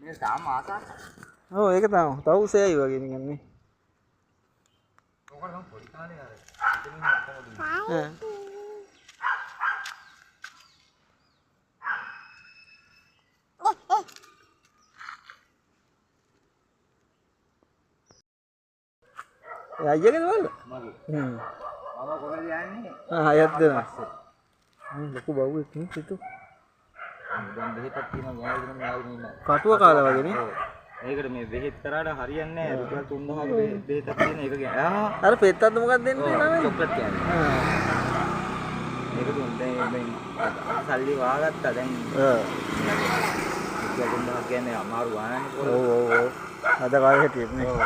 මේ තාම ආසා. ඔව් ඒක තමයි. තව උසයයි වගේ නිකන් නේ. ඔකට මම පොඩි කාලේ අර එතනින් ඔක්කොම දුන්නා. ඈ. ඒ අයියාගේද බල්ලා? මගේ. හ්ම්. මම කොහෙද යන්නේ? ආ හයක් දෙනවා. හ්ම් ලොකු බව්වෙක් නේ සිතු. දැන් බෙහෙතක් තියෙනවා ගෑවිගෙන මෙයාගෙන ඉන්න. කටුව කාලා වගේ නේ. ඔව්. මේකට මේ බෙහෙත් කරාට හරියන්නේ නැහැ. රුපියල් 3000ක බෙහෙතක් තියෙන එක ගෑ. ආ අර පෙත්තක්ද මොකක්ද දෙන්නේ ළමයි? චොක්ලට් කෑල්ල. ආ. මේක දුන්න දැන් දැන් සල්ලි වාගත්තා දැන්. ඔව්. රුපියල් 3000 කියන්නේ අමාරු ගානක් නේ. ඔව් ඔව් ඔව්. අද කාලේ හැටියට නේ. ඔව්.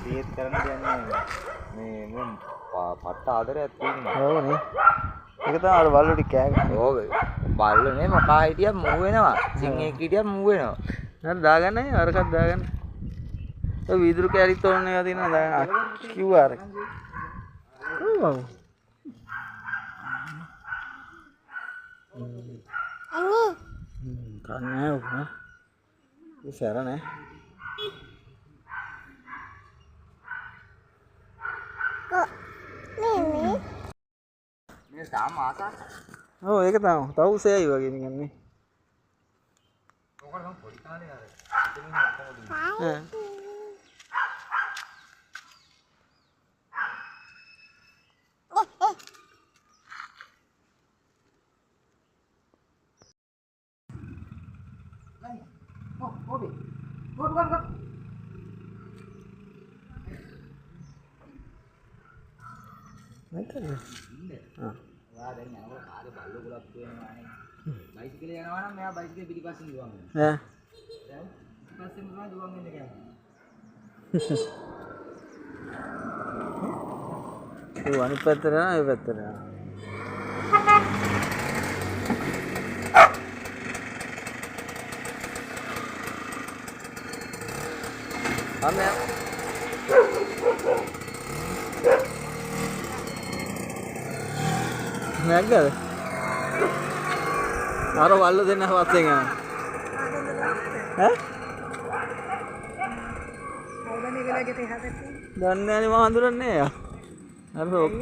බෙහෙත් කරන්න කියන්නේ මේ මුන් පට්ට ආදරයක් තියෙනවා. ඔව් නේ. ඒක තමයි අර බල්ලෝ ටික කෑ ගහන්නේ. ඔව් බල්ලෝ නේ මොකා හිටියත් මූ වෙනවා. සිංහෙක් හිටියත් මූ වෙනවා. නේද දාගන්න අය අරකත් දාගන්න. ඔය වීදුරු කෑලිත් ඕන ඒවා තියෙනවා දාගන්න. කිව්වා අර. ඔව් ඔව්. කන්නේ ඔක. ඒ සැර නෑ. මේ තාම ආසා. ඔව් ඒක තමයි. තව උසයයි වගේ නිකන් නේ. ඔකට මම පොඩි කාලේ අර එතනින් ඔක්කොම දුන්නා. ඈ. නැත්ද? ආ. ඔයා දැන් යනකොට කාගේ බල්ලෝ ගොඩක් වෙනවා නේ. බයිසිකලේ යනවා නම් මෙයා බයිසිකලේ පිටිපස්සෙන් දුවන් එනවා. ඈ. දැන් පිටිපස්සෙන් තමයි දුවන් එන්නේ කියන්නේ. ඔව් අනිත් පැත්තට යනවා ඒ පැත්තට යනවා. අන්න යනවා. නැග්ගද? අර වල්ල දෙන්න පස්සෙන් යනවා. ඈ? කවුද මේගොල්ලෝ ගෙට එහා පැත්තේ? දන්නේ නෑනේ මම හඳුනන්නේ නෑ යා. අර ඔක්